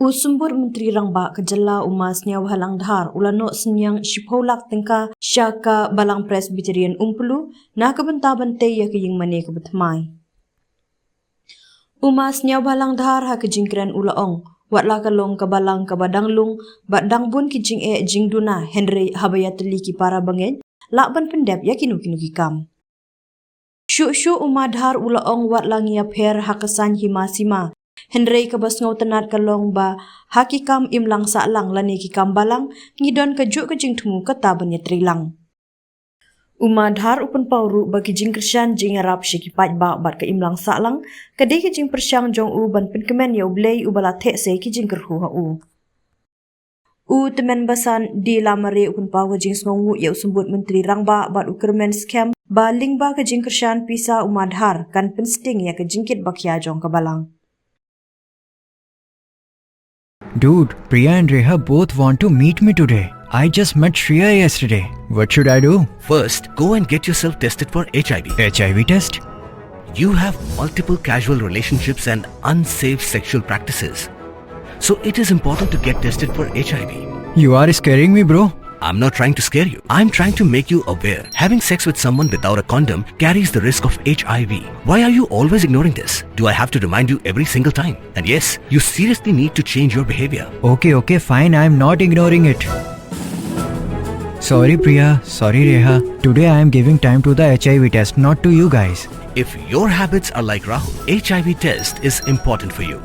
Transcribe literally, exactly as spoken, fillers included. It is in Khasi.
U Symbud Myntri Rangbah ka jylla u Ma Sniawbhalang Dhar u la noh synñiang shiphew lak tyngka sha ka Balang Presbyterian Umplu na ka bynta ban tei ïa ka ïingmane kaba thymmai. U Ma Sniawbhalang Dhar ha ka jingkren u la ong, wat la ka long ka balang kaba dang lung bad dang bun ki jingeh jingduna, hynrei haba ïatylli ki para bangeit lah ban pyndep ïa kino kino ki kam. Shuh shuh u Ma Dhar u la ong, wat la ngi ïapher ha ka saiñ hima sima, hynrei kaba sngewtynnat ka long ba ha ki kam imlang sahlang lane ki kam balang ngi don kajuh ka jingthmu kata ban ïatreilang. U Ma Dhar u pynpaw ruh ba ki jingkyrshan jingïarap sha ki paidbah bad ka imlang sahlang ka dei ka jingpyrshang jong u ban pynkmen ïa U Blei uba la theh sei ki jingkyrkhu ha u. U Tymmen Basan D Lamare u pynpaw ka jingsngewnguh ïa u Symbud Myntri Rangbah bad u kyrmen skhem ba lyngba ka jingkyrshan pisa u Ma Dhar kan pynsting ïa ka jingkit bakhia jong ka balang. Dude, Priya and Reha both want to meet me today. I just met Shreya yesterday. What should I do? First, go and get yourself tested for H I V. H I V test? You have multiple casual relationships and unsafe sexual practices. So it is important to get tested for H I V. You are scaring me, bro. I'm not trying to scare you. I'm trying to make you aware. Having sex with someone without a condom carries the risk of H I V. Why are you always ignoring this? Do I have to remind you every single time? And yes, you seriously need to change your behavior. Okay, okay, fine. I am not ignoring it. Sorry, Priya. Sorry, Reha. Today I am giving time to the H I V test, not to you guys. If your habits are like Rahul, H I V test is important for you.